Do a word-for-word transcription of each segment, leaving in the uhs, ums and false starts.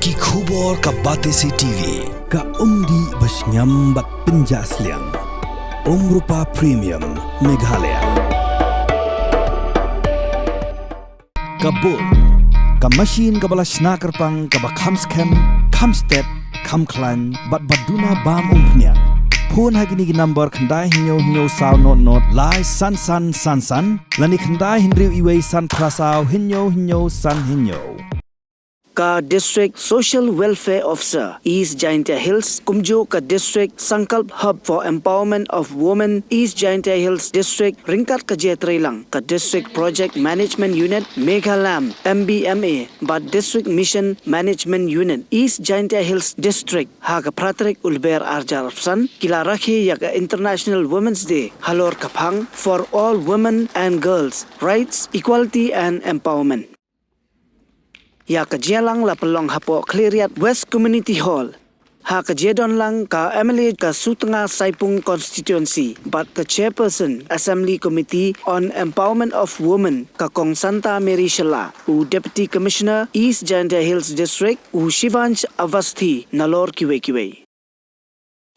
Ki khubor ka Batesi T V, ka umdih ba shngiam bad pynjah sliang. Umrupa Premium, Meghalaya. Ka bun, ka machine kaba la shna kyrpang kaba kham skhem, kham stet, kham khlaiñ, bad ba duna bam umphniang. Phone ha kine ki number khyndai hynñiew hynñiew saw not not lai san san san san, lane khyndai hynriew iwei san phra saw hynñiew hynñiew san hynñiew. Ka District Social Welfare Officer, East Jaintia Hills, kumjuh ka District Sankalp Hub for Empowerment of Women, East Jaintia Hills District, ryngkat ka jingïatreilang ka District Project Management Unit, Meghalam, M B M A, bad District Mission Management Unit, East Jaintia Hills District, ha ka phra tarik u Lber arhajar arphew san, ki la rakhe ïa ka International Women's Day halor ka phang For All Women and Girls, Rights, Equality and Empowerment. Ïa ka jingïalang la pynlong hapoh Khliehriat West Community Hall. Ha ka jingdonlang ka M L A ka Sutnga Saipung Constituency bad ka Chairperson Assembly Committee on Empowerment of Women, ka Kong Santa Mary Shylla, u Deputy Commissioner East Jaintia Hills District, u Shivansh Awasthi, nalor kiwei kiwei.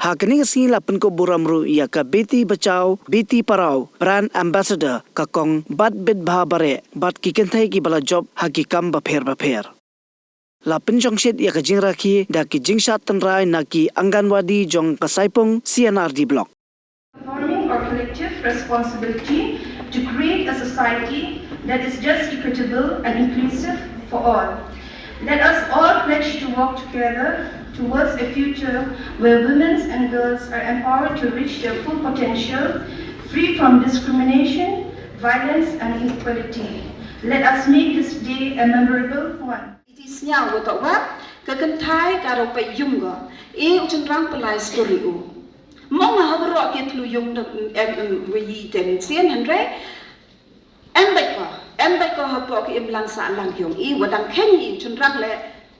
Ha kane ka sngi la pynkup burom ruh ïa ka Beti Bachao Beti Padhao Brand Ambassador, ka Kong Batbitbha Bareh, bad ki kynthei kiba la jop ha ki kam bapher bapher. La pynjongshit ïa ka jingrakhe da ki jingshad tynrai na ki Anganwadi jong ka Saipung C and R D Block. Forming our collective responsibility to create a society that is just, equitable and inclusive for all. Let us all pledge to work together towards a future where women and girls are empowered to reach their full potential, free from discrimination, violence and inequality. Let us make this day a memorable one. Iti sñiaw wa toh wa ka kynthai ka rau peit yung ko. I u chynrang pynlait stur ïa u. Mo nga ha baroh ki tlu yung da em em wa yi ten sien hynrei. Em beit ko, em beit ko hapoh ki imlang sahlang yong i wa dang kheiñ i u chynrang le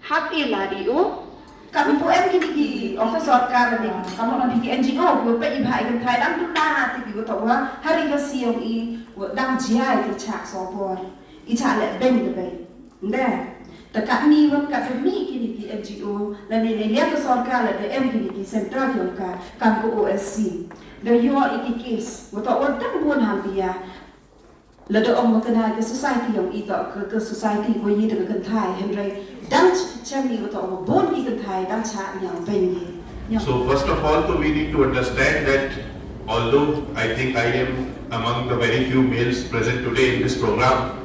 hap i lad i u. Kam pu em kini ki office sorkar ni, kam pu em kini ki N G O ki peit i bha i kynthai dang duna ti ki wa toh wa ha ri ka si yong i wa dang jia i ki chak sobor. I chak le beng de beng. Nde. Te katni wat kat mi kini ki N G O lane ne lia ka sorkar lane em kini ki central yong ka kam ka O S C. Da ïoh i ki case wa toh wa dang bun ha bia. Lada ong ma kane ka society yong i toh ka, ka society ko i da ka kynthai hynrei dang ch-, chem i wa toh wa bun ki kynthai dang chah ñiaw beng i. Ñiaw. So first of all, so we need to understand that although I think I am among the very few males present today in this program,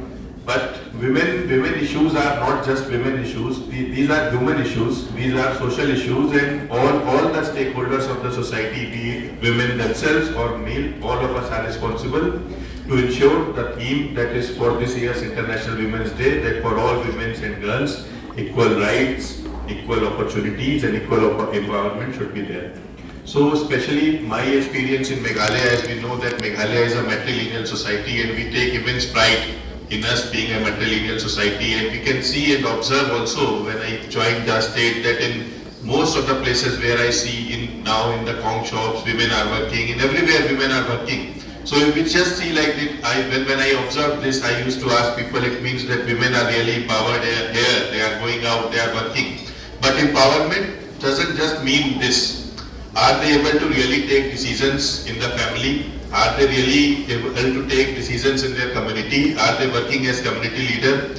but women, women issues are not just women issues. The-, these are human issues. These are social issues, and all, all the stakeholders of the society, be it women themselves or male, all of us are responsible to ensure the theme that is for this year's International Women's Day, that for all women and girls, equal rights, equal opportunities, and equal op-, empowerment should be there. So, especially my experience in Meghalaya, as we know that Meghalaya is a matrilineal society, and we take immense pride in us being a matrilineal society. And we can see and observe also when I joined the state that in most of the places where I see in now in the kong shops, women are working, in everywhere women are working. So if we just see like this, I, when, when I observe this, I used to ask people, it means that women are really empowered, they are here, they are going out, they are working. But empowerment doesn't just mean this. Are they able to really take decisions in the family? Are they really able to take decisions in their community? Are they working as community leader,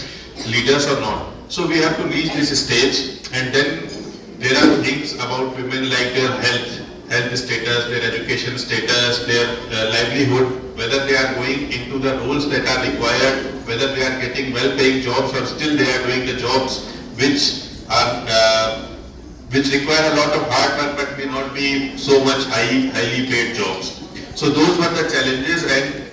leaders or not? So we have to reach this stage, and then there are things about women like their health, health status, their education status, their uh, livelihood, whether they are going into the roles that are required, whether they are getting well-paying jobs or still they are doing the jobs which are uh, which require a lot of hard work but may not be so much high, highly paid jobs. So those were the challenges, and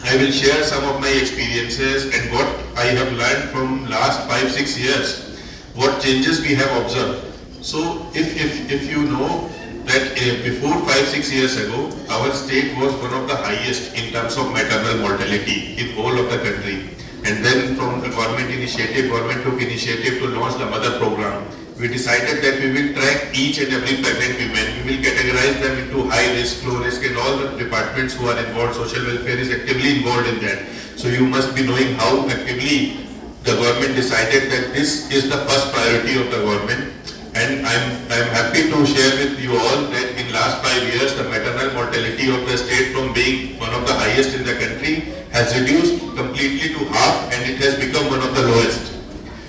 I will share some of my experiences and what I have learned from last five, six years, what changes we have observed. So if, if, if you know that uh, before five, six years ago, our state was one of the highest in terms of maternal mortality in all of the country. And then from the government initiative, government took initiative to launch the mother program. We decided that we will track each and every pregnant women. We will categorize them into high risk, low risk, and all the departments who are involved. Social welfare is actively involved in that. So you must be knowing how actively The government decided that this is the first priority of the government, and I'm, I'm happy to share with you all that in last five years, the maternal mortality of the state from being one of the highest in the country has reduced completely to half, and it has become one of the lowest.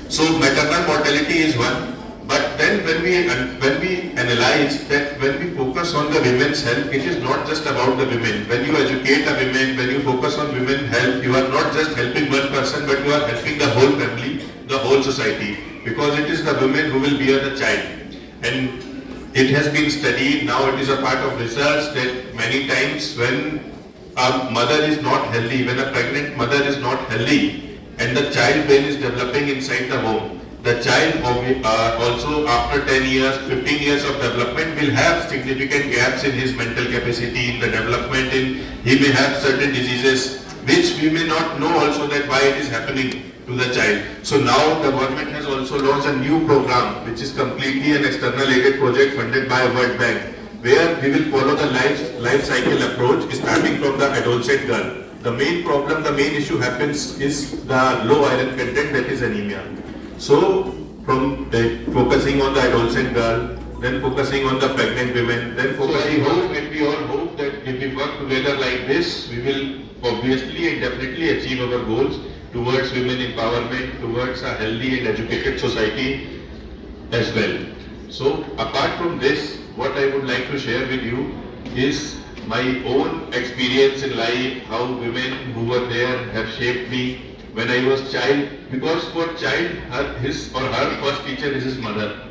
So maternal mortality is one, but then when we, when we analyze that when we focus on the women's health, it is not just about the women. When you educate a women, when you focus on women health, you are not just helping one person, but you are helping the whole family, the whole society, because it is the women who will bear the child. And it has been studied, now it is a part of research, that many times when a mother is not healthy, when a pregnant mother is not healthy, and the child brain is developing inside the womb, the child of, uh, also after ten years, fifteen years of development will have significant gaps in his mental capacity, in the development, in, he may have certain diseases which we may not know also that why it is happening to the child. So now the government has also launched a new program which is completely an external aided project funded by World Bank, where we will follow the life, life cycle approach starting from the adolescent girl. The main problem, the main issue happens is the low iron content, that is anemia. So from the focusing on the adolescent girl, then focusing on the pregnant women, then focusing on, and we all hope that if we work together like this, we will obviously and definitely achieve our goals towards women empowerment, towards a healthy and educated society as well. So, apart from this, what I would like to share with you is my own experience in life, how women who were there have shaped me when I was child. Because for child, her, his or her first teacher is his mother.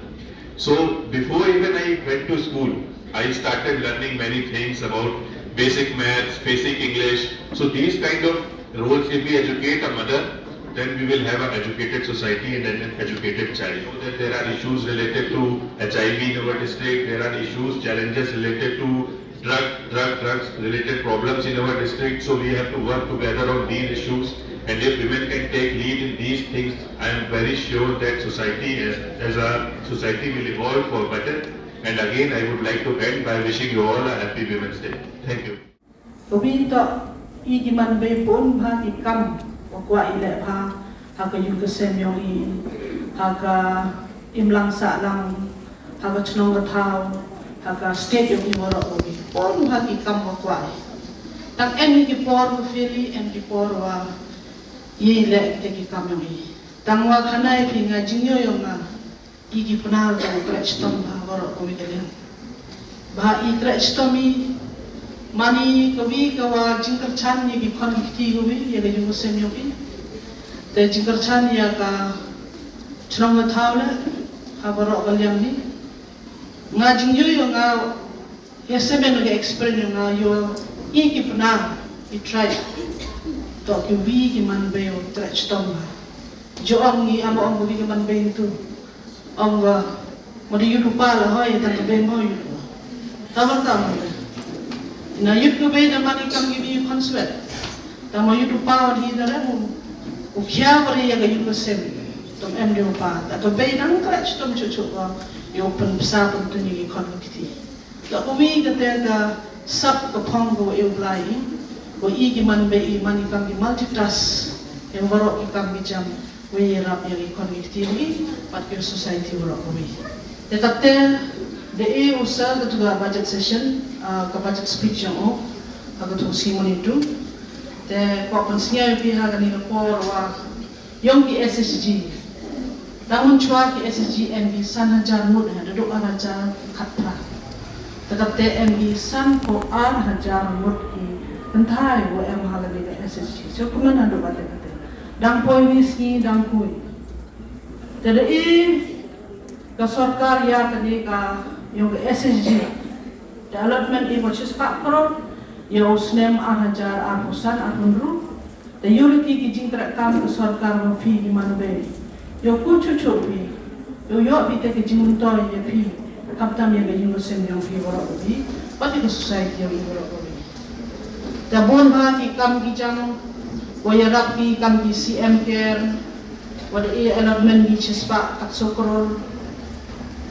So before even I went to school, I started learning many things about basic maths, basic English. So these kind of roles, if we educate a mother, then we will have an educated society and an educated child. Know that there are issues related to H I V in our district, there are issues, challenges related to drug, drug, drugs related problems in our district. So we have to work together on these issues. And if women can take lead in these things, I am very sure that society as, as a society will evolve for better. And again, I would like to end by wishing you all a happy Women's Day. Thank you. Kawei toh i ki man bei bun bha ki kam wa kwah i leh bha ha ka ïing ka sem yong i, ha ka imlang sahlang, ha ka chnong ka thaw, ha ka state yong i waroh kawei. Bun bha ki kam wa kwah i. Tang em i ki por wa fili, em ki por wa i leh kita ki kam yong i. Tang wa khana i phi nga jingyo yong nga i ki pnar ka u kreh chitom bha waroh kawei ka liang. Bha i kreh chitom i mani kawei ka wa jingkyrchan ïa ki khon ki kti kawei ïa ka ïing ka sem yong i. Te jingkyrchan ïa ka chnong ka thaw le ha waroh ka liang ni. Nga jingyo yong nga ïa semen ka experience yong nga ïa i ki pnar i tribe. Toh kiwei ki man bei u kreh chitom bha. Jo ong ngi ama ong kiwei ki man bei tu. Ong wa, ma da yut u pa la hoi, tang ka bei mo yut u pa. Tama tama da. Na yut ka bei da mani kam ki bi khon swet. Tama yut u pa wan hi da re mu. U khia wa ri ya ka yut ka sem. Tom em de u pa. Ta ka bei nang kreh chitom chuh chuh wa. Yo pen psa pen tuni ki khon ki kti. Ka kawei kata ka sap ka phong ka wa u Blai i, wa i ki man bei i man i kam ki multitask, ïa waroh ki kam ki jam, wa ïarap ïa ki khon ki kti i, pat ki society waroh kawei. Te kata da e u sa katu ka budget session, ah, ka budget speech yong u, ha katu ka sngi Monitu. Te ko pynsngew ïa phi ha kani ka por wa yong ki S H G. Tang mynchwa ki S H G em ki san hajar ngut ha, da duk ar hajar khatphra. Te kata em ki san ko ar hajar ngut ki kynthai wa em ha kani ka S H G. So kumno na duk kata kata. Dang poi ni sngi dang poi. Te da i ka sorkar ïa kani ka yong ka S H G. Te allotment i ko shispah crore ïa u snem ar hajar arphew san arphew hynriew. Te ïoh lynti ki jingtrei kam ka sorkar wa phi ki man bei. Ïoh ku chuh chuh phi. Ïoh ïoh phi te ki jingmyntoi ïa phi. Khamtam ïa ka ïing ka sem yong phi waroh phi. Pat ïa ka society yong i waroh phi. Te bun bha ki kam ki jam wa ïarap ki kam ki C M Care. Wa da e allotment ki shispah khatsaw crore.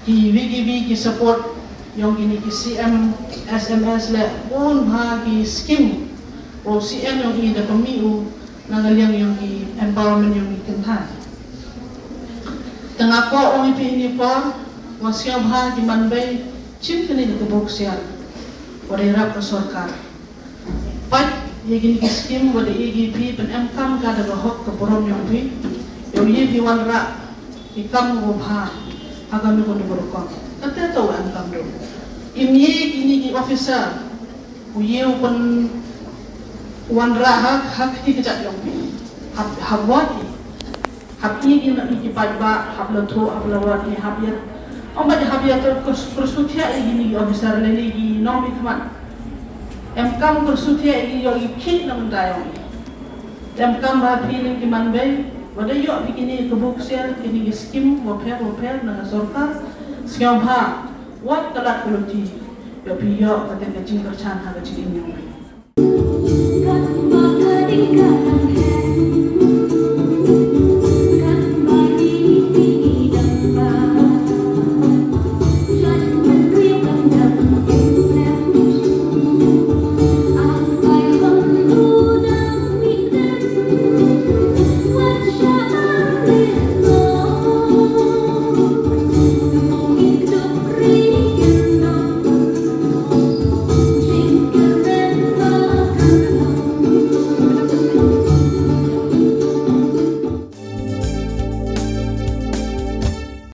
Ki wi ki wi ki support yong kini ki C M S M S le bun bha ki scheme. Wa u C M yong i da pynmih u na ka liang yong ki empowerment yong ki kynthai. Te nga kwah ong ïa phi ha kane ka por, wat sngewbha ki manbei, shim kane ka kabu ksiar wa da ïarap ka sorkar. Peit ïa kine ki skim wa da ai ïa phi, pynemkam ka da ka hok ka burom jong phi. Ïa u ïa phi wanrah ki kam wa bha ha kano kano ka rukom. Katte to em kam do. Im ïa kine ki officer u ïa u pynwanrah ha, ha kti ka jait jong phi. Hap, hap wad ïa. Hap ïa ki, ïa ki paidbah, hap la thoh, hap la wad ïa, hap ïa. Ym ba hap ïa to kyrsu, kyrsu thiah ïa kine ki officer lane ki nongmihkhmat. Em kam kyrsu thiah ïa ki, ïa ki khih na bynta jong ki. Em kam ba phi ne ki manbei, wa da ïoh phi kine ki kabu ksiar, kine ki skim wa pher wa pher na ka sorkar. Sngewbha wat kyllat kylluid ïa phi, ïoh kata ka jingkyrshan ha ka jingim jong phi.